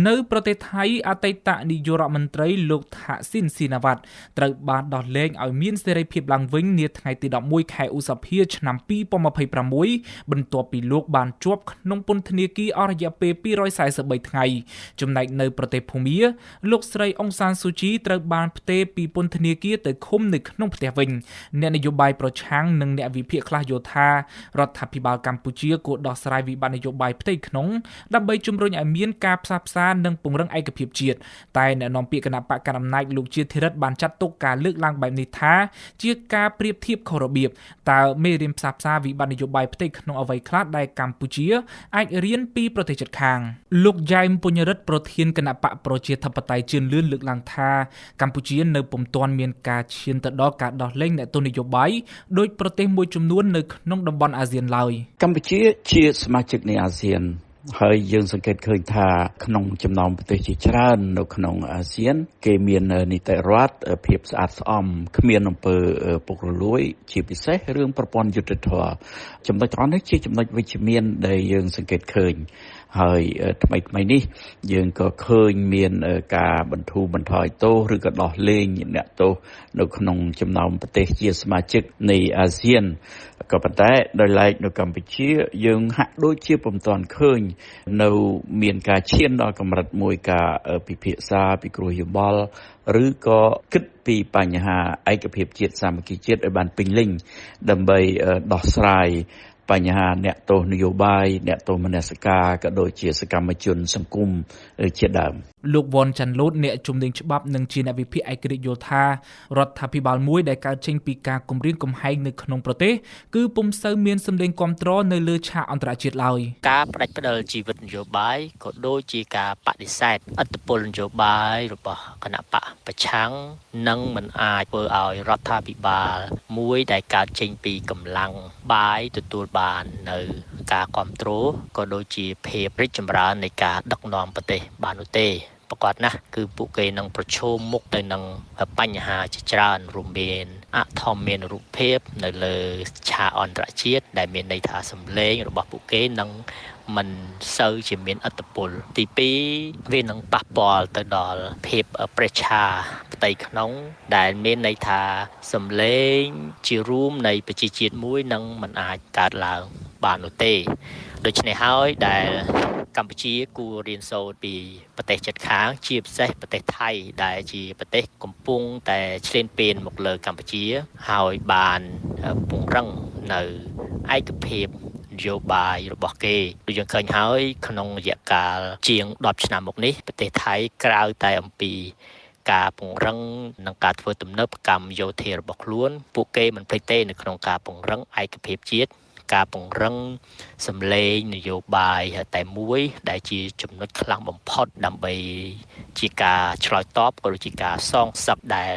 នៅប្រទេសថៃ អតីតនាយករដ្ឋមន្ត្រីលោកថាក់ស៊ីនស៊ីណាវ៉ាត់ត្រូវបានដោះលែងឲ្យមានសេរីភាពឡើងវិញនាថ្ងៃទី11ខែឧសភាឆ្នាំ2026 បន្ទាប់ពីលោកបានជាប់ក្នុងពន្ធនាគារអស់រយៈពេល243ថ្ងៃ។ ចំណែកនៅប្រទេសភូមា លោកស្រីអ៊ុងសានស៊ូជីត្រូវបានផ្ទេរពីពន្ធនាគារទៅឃុំនៅក្នុងផ្ទះវិញ។ អ្នកនយោបាយប្រឆាំងនិងអ្នកវិភាគខ្លះយល់ថា រដ្ឋាភិបាលកម្ពុជាគួរដោះស្រាយវិបត្តិនយោបាយផ្ទៃក្នុង ដើម្បីជំរុញឲ្យមានការផ្សះផ្សានិងពង្រឹងឯកភាពជាតិ តែអ្នកនាំពាក្យគណៈបកកណ្ដាលអំណាចលោកជាធិរិទ្ធបានចាត់ទុកការលើកឡើងបែបនេះថាជាការប្រៀបធៀបខុសរបៀប។ តើមេរៀនផ្សះផ្សាវិបត្តិនយោបាយផ្ទៃក្នុងអ្វីខ្លះដែលកម្ពុជាអាចរៀនពីប្រទេសជិតខាង? លោកយ៉ែមពុញរិទ្ធ ប្រធានគណៈបកប្រជាធិបតេយ្យជឿនលឿន លើកឡើងថា កម្ពុជានៅពុំទាន់មានការឈានទៅដល់ការដោះលែងអ្នកទោសនយោបាយដោយប្រទេសមួយចំនួននៅក្នុងតំបន់អាស៊ានឡើយ។ កម្ពុជាជាសមាជិកនៃអាស៊ាន ហើយយើងសង្កេតឃើញថាក្នុងចំណោមប្រទេសជាច្រើននៅក្នុងអាស៊ាន គេមាននីតិរដ្ឋភាពស្អាតស្អំ គ្មានអំពើពុករលួយ ជាពិសេសរឿងប្រព័ន្ធយុត្តិធម៌។ ចំណុចទាំងនេះជាចំណុចវិជ្ជមានដែលយើងសង្កេតឃើញ ហើយថ្មីថ្មីនេះយើងក៏ឃើញមានការបន្ធូរបន្ថយទោស ឬក៏ដោះលែងអ្នកទោសនៅក្នុងចំណោមប្រទេសជាសមាជិកនៃអាស៊ាន ក៏ប៉ុន្តែដោយឡែកនៅកម្ពុជាយើងហាក់ដូចជាពុំទាន់ឃើញនៅមានការឈានដល់កម្រិតមួយការពិភាក្សាពិគ្រោះយោបល់ ឬក៏គិតពីបញ្ហាឯកភាពជាតិសាមគ្គីជាតិឲ្យបានពេញលេញ ដើម្បីដោះស្រាយបញ្ហាអ្នកទោសនយោបាយ អ្នកទោសមនសិការ ក៏ដូចជាសកម្មជនសង្គមជាដើម។ លោកវ៉ាន់ចាន់ឡូត អ្នកជំនាញច្បាប់និងជាអ្នកវិភាគឯករាជ្យយល់ថា រដ្ឋាភិបាលមួយដែលកើតចេញពីការគំរាមកំហែងនៅក្នុងប្រទេស គឺពុំសូវមានសម្លេងគាំទ្រនៅលើឆាកអន្តរជាតិឡើយ។ ការផ្ដាច់ផ្ដិលជីវិតនយោបាយ ក៏ដូចជាការបដិសេធឥទ្ធិពលនយោបាយរបស់គណៈបកប្រឆាំង នឹងមិនអាចធ្វើឲ្យរដ្ឋាភិបាលមួយដែលកើតចេញពីកម្លាំងបាយទទួលបាននៅការគ្រប់គ្រង ក៏ដូចជាភាពរីកចម្រើននៃការដឹកនាំប្រទេសបាននោះទេ។ ប្រកាសណាស់គឺពួកគេនឹងប្រឈមមុខទៅនឹងបញ្ហាជាច្រើន រួមមានអធម្មានរូបភាពនៅលើឆាកអន្តរជាតិ ដែលមានន័យថាសម្លេងរបស់ពួកគេនឹងមិនសូវជាមានឥទ្ធិពល។ ទី2 វានឹងប៉ះពាល់ទៅដល់ភាពប្រេះឆាផ្ទៃក្នុង ដែលមានន័យថាសម្លេងជារួមនៃប្រជាជាតិមួយនឹងមិនអាចកើតឡើងបាននោះទេ។ ដូច្នេះហើយដែលកម្ពុជាគួររៀនសូត្រពីប្រទេសជិតខាង ជាពិសេសប្រទេសថៃ ដែលជាប្រទេសកំពុងតែឈ្លានពានមកលើកម្ពុជា ហើយបានពង្រឹងនៅឯកភាពនយោបាយរបស់គេ។ ដូចយើងឃើញហើយ ក្នុងរយៈកាលជាង10ឆ្នាំមកនេះ ប្រទេសថៃក្រៅតែអំពីការពង្រឹងនិងការធ្វើទំនើបកម្មយោធារបស់ខ្លួន ពួកគេមិនភ្លេចទេនៅក្នុងការពង្រឹងឯកភាពជាតិ ការពង្រឹងសម្លេងនយោបាយតែមួយ ដែលជាចំណុចខ្លាំងបំផុត ដើម្បីជាការឆ្លើយតប ក៏ដូចជាការសងសឹកដែល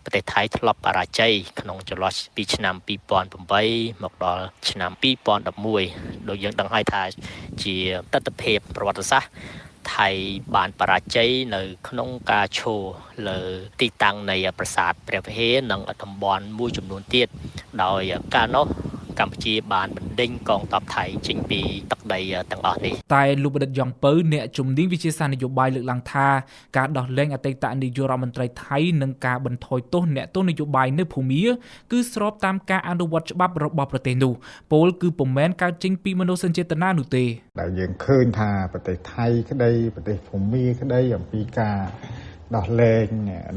ប្រទេសថៃធ្លាប់បរាជ័យក្នុងចន្លោះពីឆ្នាំ2008មកដល់ឆ្នាំ2011។ ដូចយើងដឹងហើយថាជាទស្សនភាពប្រវត្តិសាស្ត្រថៃបានបរាជ័យនៅក្នុងការឈរលើទីតាំងនៃប្រាសាទព្រះវិហារ និងតំបន់មួយចំនួនទៀត ដោយកាលនោះកម្ពុជាបានបណ្ដេញកងទ័ពថៃចេញពីទឹកដីទាំងអស់នេះ។ តែលោកបណ្ឌិតយ៉ងពៅ អ្នកជំនាញវិទ្យាសាស្ត្រនយោបាយ លើកឡើងថា ការដោះលែងអតីតនាយករដ្ឋមន្ត្រីថៃ និងការបន្ធូរទោសអ្នកទោសនយោបាយនៅភូមា គឺស្របតាមការអនុវត្តច្បាប់របស់ប្រទេសនោះ ពោលគឺពុំមែនកើតចេញពីមនោសញ្ចេតនានោះទេ។ ដែលយើងឃើញថាប្រទេសថៃក្តី ប្រទេសភូមាក្តី អំពីការដោះលែង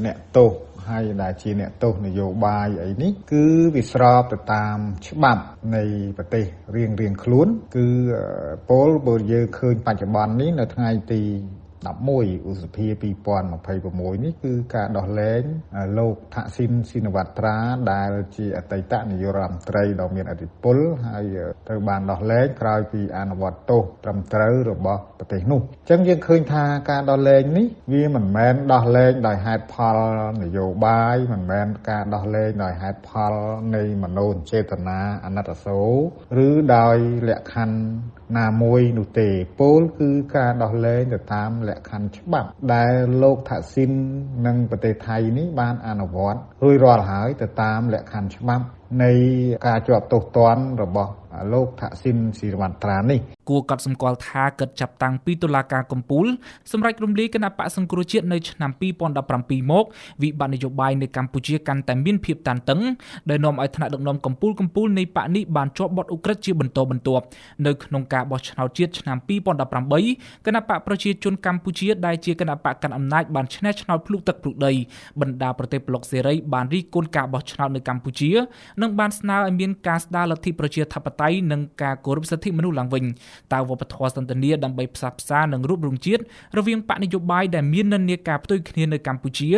អ្នកទោសហើយដែលជាអ្នកទោសនយោបាយអីនេះ គឺវាស្របទៅតាមច្បាប់នៃប្រទេសរៀងរៀងខ្លួន។ គឺពលបើយើងឃើញបច្ចុប្បន្ននេះ នៅថ្ងៃទី11ឧសភា2026នេះ គឺការដោះលែងលោកថាក់ស៊ីនស៊ីនវត្រា ដែលជាអតីតនាយករដ្ឋមន្ត្រីដ៏មានឥទ្ធិពល ហើយត្រូវបានដោះលែងក្រោយពីអនុវត្តទោសត្រឹមត្រូវរបស់ប្រទេសនោះ។ អញ្ចឹងយើងឃើញថាការដោះលែងនេះ វាមិនមែនដោះលែងដោយហេតុផលនយោបាយ មិនមែនការដោះលែងដោយហេតុផលនៃមនោចេតនាអាណិតអាសូរ ឬដោយលក្ខខណ្ឌណាមួយនោះទេ ពោលគឺការដោះលែងទៅតាមលក្ខខណ្ឌច្បាប់ដែលលោកថាក់ស៊ីននិងប្រទេសថៃនេះបានអនុវត្តរួចរាល់ហើយ ទៅតាមលក្ខខណ្ឌច្បាប់នៃការជាប់ទោសទណ្ឌរបស់ លោកថាក់ស៊ីនស៊ីនវ៉ាត្រានេះគួរកត់សម្គាល់ថាគិតចាប់តាំងពីតុលាការកំពូលសម្រេចរំលាយគណបក្សសង្គ្រោះជាតិនៅឆ្នាំ2017មកវិបត្តិនយោបាយនៅកម្ពុជាកាន់តែមានភាពតានតឹងដែលនាំឲ្យថ្នាក់ដឹកនាំកំពូលៗនៃបក្សនេះបានជាប់បទឧក្រិដ្ឋជាបន្តបន្ទាប់នៅក្នុងការបោះឆ្នោតជាតិឆ្នាំ2018គណបក្សប្រជាជនកម្ពុជាដែលជាគណបក្សកាន់អំណាចបានឈ្នះឆ្នោតភ្លុកទឹកភ្លុកដីបណ្ដាប្រទេសប្លុកសេរីបានរិះគន់ការបោះឆ្នោតនៅកម្ពុជានិងបានស្នើឲ្យមានការស្ដារលទ្ធិប្រជាធិបតេយ្យនិងការគោរពសិទ្ធិមនុស្សឡើងវិញតើវប្បធម៌សន្ទនាដើម្បីផ្សះផ្សានិងរួបរวมជាតិរវាងបក្សនយោបាយដែលមាននិន្នាការផ្ទុយគ្នានៅកម្ពុជា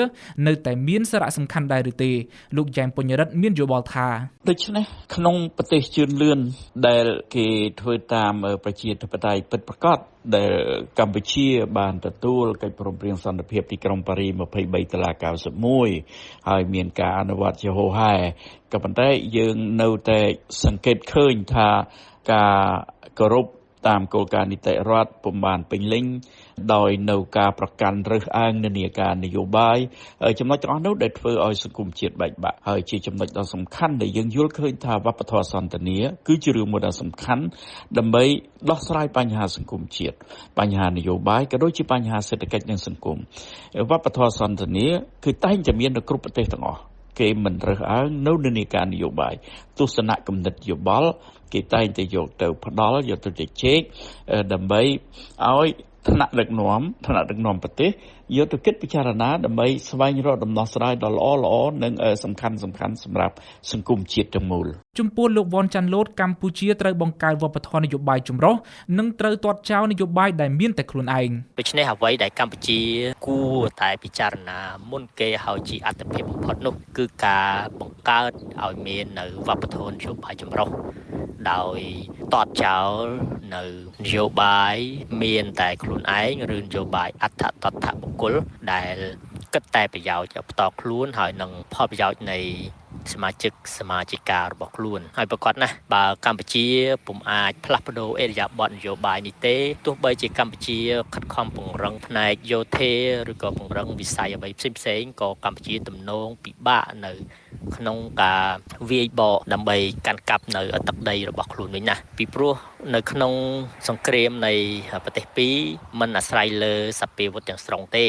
នៅតែមានសារៈសំខាន់ដែរឬទេលោកយ៉ែមពុញរិទ្ធមានយោបល់ថាដូច្នេះក្នុងប្រទេសជឿនលឿនដែលគេធ្វើតាមប្រជាធិបតេយ្យពិតប្រាកដដែលកម្ពុជាបានទទួលកិច្ចព្រមព្រៀងសន្តិភាពទីក្រុងប៉ារីស23ដុល្លារ91ហើយមានការអនុវត្តជាហូរហែក៏ប៉ុន្តែយើងនៅតែសង្កេតឃើញថាការគោរពតាមគោលការណ៍នីតិរដ្ឋពុំបានពេញលេញដោយនៅការប្រកាន់រើសអើងនិន្នាការនយោបាយចំណុចទាំងអស់នោះដែលធ្វើឲ្យសង្គមជាតិបែកបាក់ហើយជាចំណុចដ៏សំខាន់ដែលយើងយល់ឃើញថាវប្បធម៌សន្ទនាគឺជារឿងមួយដ៏សំខាន់ដើម្បីដោះស្រាយបញ្ហាសង្គមជាតិបញ្ហានយោបាយក៏ដូចជាបញ្ហាសេដ្ឋកិច្ចនិងសង្គមវប្បធម៌សន្ទនាគឺតែងតែមាននៅគ្រប់ប្រទេសទាំងអស់គេមិនរើសអើងនៅនិន្នាការនយោបាយទស្សនៈគំនិតយោបល់គេតែងតែយកទៅផ្ដល់យកទៅជជែកដើម្បីឲ្យថ្នាក់ដឹកនាំប្រទេសយកទៅគិតពិចារណាដើម្បីស្វែងរកដំណោះស្រាយដ៏ល្អៗនិងសំខាន់សម្រាប់សង្គមជាតិទាំងមូលចំពោះលោកវ៉ាន់ចាន់ឡូតកម្ពុជាត្រូវបង្កើតវប្បធម៌នយោបាយចម្រុះនិងត្រូវទាត់ចោលនយោបាយដែលមានតែខ្លួនឯងដូច្នេះអ្វីដែលកម្ពុជាគួរតែពិចារណាមុនគេហើយជាអត្ថភាពបំផុតនោះគឺការបង្កើតឲ្យមាននៅវប្បធម៌នយោបាយចម្រុះដោយទាត់ចោលនៅនយោបាយមានតែខ្លួនឯងឬនយោបាយអដ្ឋតដ្ឋបុគ្គលដែលគិតតែប្រយោជន៍ផ្ទាល់ខ្លួនហើយនឹងផលប្រយោជន៍នៃសមាជិកសមាជិការបស់ខ្លួនហើយប្រកាសណាស់បើកម្ពុជាពុំអាចផ្លាស់ប្ដូរឥរិយាបថនយោបាយនេះទេទោះបីជាកម្ពុជាខិតខំពង្រឹងផ្នែកយោធាឬក៏ពង្រឹងវិស័យអ្វីផ្សេងៗក៏កម្ពុជាទំនងពិបាកនៅក្នុងការវាយបកដើម្បីកាន់កាប់នៅទឹកដីរបស់ខ្លួនវិញណាពីព្រោះនៅក្នុងសង្គ្រាមនៃប្រទេសពីរមិនអាស្រ័យលើសព្វាវុធទាំងស្រុងទេ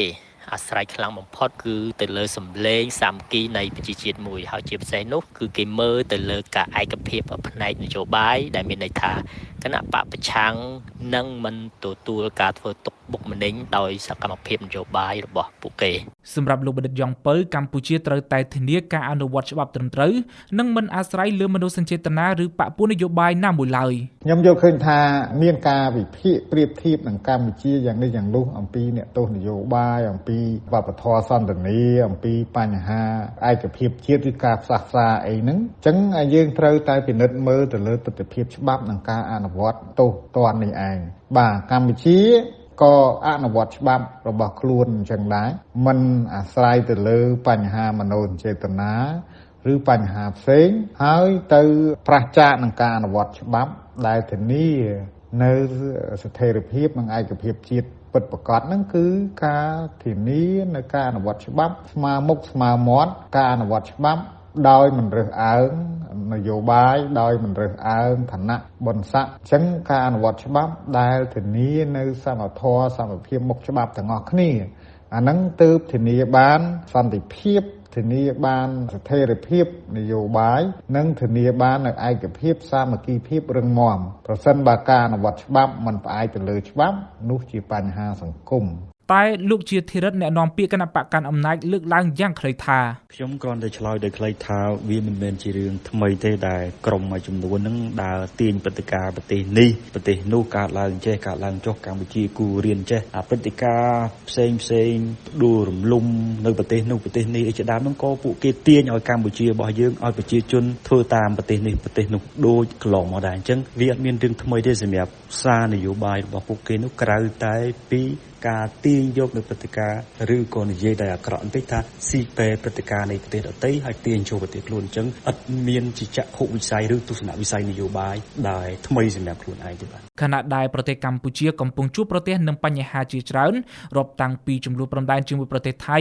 អាស្រ័យខ្លាំងបំផុតគឺទៅលើសម្លេងសាមគ្គីនៃប្រជាជាតិមួយហើយជាពិសេសនោះគឺគេមើលទៅលើការឯកភាពផ្នែកនយោបាយដែលមានន័យថាគណបក្សប្រឆាំងនឹងមិនទទួលការធ្វើទុកបុកម្នេញដោយសកម្មភាពនយោបាយរបស់ពួកគេសម្រាប់លោកបណ្ឌិតយ៉ងពៅកម្ពុជាត្រូវតែធានាការអនុវត្តច្បាប់ត្រឹមត្រូវនិងមិនអាស្រ័យលើមនោសញ្ចេតនាឬបក្សពួកនយោបាយណាមួយឡើយខ្ញុំយល់ឃើញថាមានការវិភាគប្រៀបធៀបនឹងកម្ពុជាយ៉ាងនេះយ៉ាងនោះអំពីអ្នកទោសនយោបាយអំពីវប្បធម៌សន្ទនាអំពីបញ្ហាឯកភាពជាតិឬការផ្សះផ្សាអីហ្នឹងអញ្ចឹងយើងត្រូវតែពិនិត្យមើលទៅលើទិដ្ឋភាពច្បាប់និងការអនុវត្តទោសទណ្ឌនេះឯងបាទកម្ពុជាក៏អនុវត្តច្បាប់របស់ខ្លួនអញ្ចឹងដែរមិនអាស្រ័យទៅលើបញ្ហាមនោសញ្ចេតនាឬបញ្ហាផ្សេងហើយទៅប្រឆាចនឹងការអនុវត្តច្បាប់ដែលធានានៅស្ថិរភាពនិងឯកភាពជាតិពិតប្រាកដហ្នឹងគឺការធានានៅការអនុវត្តច្បាប់ស្មើមុខស្មើមាត់ការអនុវត្តច្បាប់ដោយមិនរើសអើងនយោបាយដោយមិនរើសអើងឋានៈបុណ្យស័ក្តិអញ្ចឹងការអនុវត្តច្បាប់ដែលធានានៅសមធម៌សមភាពមុខច្បាប់ទាំងអស់គ្នាអាហ្នឹងទើបធានាបានសន្តិភាពធានាបានស្ថិរភាពនយោបាយនិងធានាបាននៅឯកភាពសាមគ្គីភាពរឹងមាំប្រសិនបើការអនុវត្តច្បាប់មិនផ្អែកទៅលើច្បាប់នោះជាបញ្ហាសង្គមតែលោកជាធិរិទ្ធអ្នកនាំពាក្យគណបក្សកាន់អំណាចលើកឡើងយ៉ាងខ្លីថាខ្ញុំគ្រាន់តែឆ្លើយដោយខ្លីថាវាមិនមែនជារឿងថ្មីទេដែលក្រុមមួយចំនួនហ្នឹងដើរទាញព្រឹត្តិការណ៍ប្រទេសនេះប្រទេសនោះកើតឡើងចេះកើតឡើងចុះកម្ពុជាគួររៀនចេះអាព្រឹត្តិការណ៍ផ្សេងផ្សេងដួលរំលំនៅប្រទេសនោះប្រទេសនេះអីជាដើមហ្នឹងក៏ពួកគេទាញឲ្យកម្ពុជារបស់យើងឲ្យប្រជាជនធ្វើតាមប្រទេសនេះប្រទេសនោះដូចកន្លងមកដែរអញ្ចឹងវាអត់មានរឿងថ្មីទេសម្រាប់សារនយោបាយរបស់ពួកគេនោះក្រៅតែពីការទាញយកនៅព្រឹត្តិការណ៍ឬក៏និយាយដោយអាក្រក់បន្តិចថាស៊ីពេព្រឹត្តិការណ៍នៃប្រទេសដទៃហើយទាញចូលប្រទេសខ្លួនអញ្ចឹងអត់មានជាចក្ខុវិស័យឬទស្សនវិស័យនយោបាយដែលថ្មីសម្រាប់ខ្លួនឯងទេបាទ ខណៈដែលប្រទេសកម្ពុជាកំពុងជួបប្រទះនឹងបញ្ហាជាច្រើនរាប់តាំងពីចំនួនព្រំដែនជាមួយប្រទេសថៃ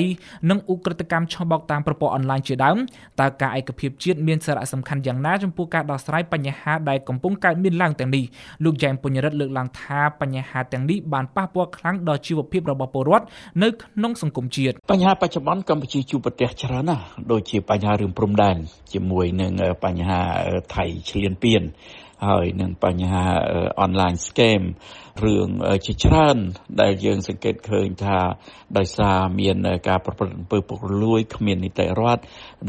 និងឧក្រិដ្ឋកម្មឆបោកតាមប្រព័ន្ធអនឡាញជាដើមតើការឯកភាពជាតិមានសារៈសំខាន់យ៉ាងណាចំពោះការដោះស្រាយបញ្ហាដែលកំពុងកើតមានឡើងទាំងនេះលោកយ៉ែមពុញរិទ្ធលើកឡើងថាបញ្ហាទាំងនេះបានប៉ះពាល់ខ្លាំងដល់ជីវភាពរបស់ពលរដ្ឋនៅក្នុងសង្គមជាតិបញ្ហាបច្ចុប្បន្នកម្ពុជាជួបប្រទះច្រើនណាស់ដូចជាបញ្ហារឿងព្រំដែនជាមួយនឹងបញ្ហាថៃឈ្លានពានហើយនឹងបញ្ហា online scam រឿងជាច្រើនដែលយើងសង្កេតឃើញថាដោយសារមានការប្រព្រឹត្តអំពើពុករលួយគ្មាននីតិរដ្ឋ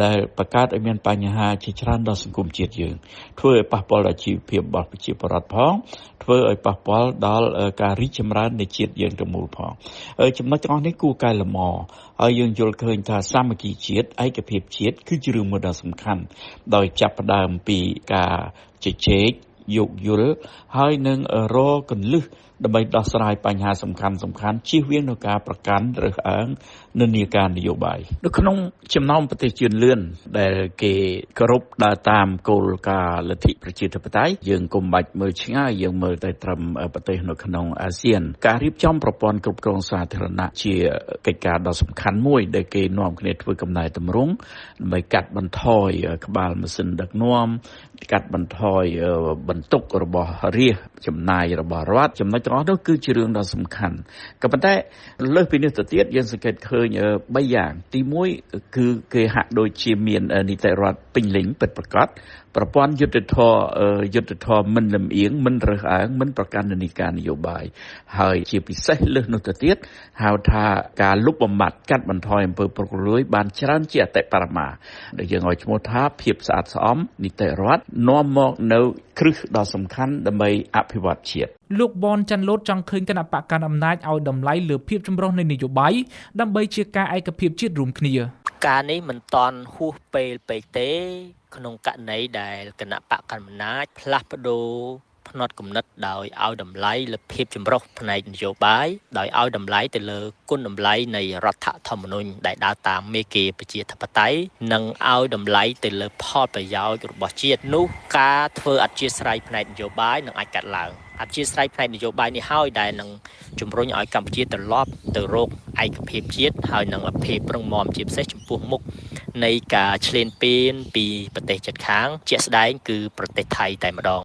ដែលបង្កើតឲ្យមានបញ្ហាជាច្រើនដល់សង្គមជាតិយើងធ្វើឲ្យប៉ះពាល់ដល់ជីវភាពរបស់ប្រជាពលរដ្ឋផងធ្វើឲ្យប៉ះពាល់ដល់ការរីកចម្រើននៃជាតិយើងទាំងមូលផងចំណុចទាំងអស់នេះគួរកែលម្អហើយយើងយល់ឃើញថាសាមគ្គីជាតិឯកភាពជាតិគឺជារឿងមួយដ៏សំខាន់ដោយចាប់ផ្ដើមពីការជជែកយោគយល់ហើយនឹងរកគន្លឹះដើម្បីដោះស្រាយបញ្ហាសំខាន់សំខាន់ជៀសវាងនៅការប្រកាន់រើសអើងនិន្នាការនយោបាយនៅក្នុងចំណោមប្រទេសជឿនលឿនដែលគេគោរពដើរតាមគោលការណ៍លទ្ធិប្រជាធិបតេយ្យយើងកុំបាច់មើលឆ្ងាយយើងមើលតែត្រឹមប្រទេសនៅក្នុងអាស៊ានការរៀបចំប្រព័ន្ធគ្រប់គ្រងសាធារណៈជាកិច្ចការដ៏សំខាន់មួយដែលគេនាំគ្នាធ្វើកំណែទម្រង់ដើម្បីកាត់បន្ថយក្បាលម៉ាស៊ីនដឹកនាំកាត់បន្ថយបន្ទុករបស់រាជចំណាយរបស់រដ្ឋចំណុចទាំងអស់នោះគឺជារឿងដ៏សំខាន់ក៏ប៉ុន្តែលើសពីនេះទៅទៀតយើងសង្កេតឃើញ3យ៉ាងទី1គឺគេហាក់ដូចជាមាននីតិរដ្ឋពេញលេញពិតប្រាកដប្រព័ន្ធយុត្តិធម៌មិនលំអៀងមិនរើសអើងមិនប្រកាន់និន្នាការនយោបាយហើយជាពិសេសលើសនោះទៅទៀតហៅថាការលុបបំបាត់កាត់បន្ថយអំពើពុករលួយបានច្រើនជាអតិបរមាដែលយើងឲ្យឈ្មោះថាភាពស្អាតស្អំនីតិរដ្ឋនាំមកនៅគ្រឹះដ៏សំខាន់ដើម្បីអភិវឌ្ឍជាតិលោកបនច័ន្ទលូតចង់ឃើញគណៈបកកណ្ដាលអំណាចឲ្យតម្លៃលើភាពចម្រុះនៃនយោបាយដើម្បីជាការឯកភាពជាតិរួមគ្នាការនេះមិនតាន់ហួសពេលពេកទេក្នុងករណីដែលគណៈបកកណ្ដាលអំណាចផ្លាស់ប្ដូរផ្នត់គំនិតដោយឲ្យតម្លៃលើភាពចម្រុះផ្នែកនយោបាយដោយឲ្យតម្លៃទៅលើគុណតម្លៃនៃរដ្ឋធម្មនុញ្ញដែលដើរតាមមេគាប្រជាធិបតេយ្យនិងឲ្យតម្លៃទៅលើផលប្រយោជន៍របស់ជាតិនោះការធ្វើអធិស្ឋានផ្នែកនយោបាយនឹងអាចកាត់ឡើងអធិស្ឋានផ្នែកនយោបាយនេះហើយដែលនឹងជំរុញឲ្យកម្ពុជាត្រឡប់ទៅរកឯកភាពជាតិហើយនឹងភាពរឹងមាំជាពិសេសចំពោះមុខនៃការឈ្លានពានពីប្រទេសជិតខាងជាក់ស្ដែងគឺប្រទេសថៃតែម្ដង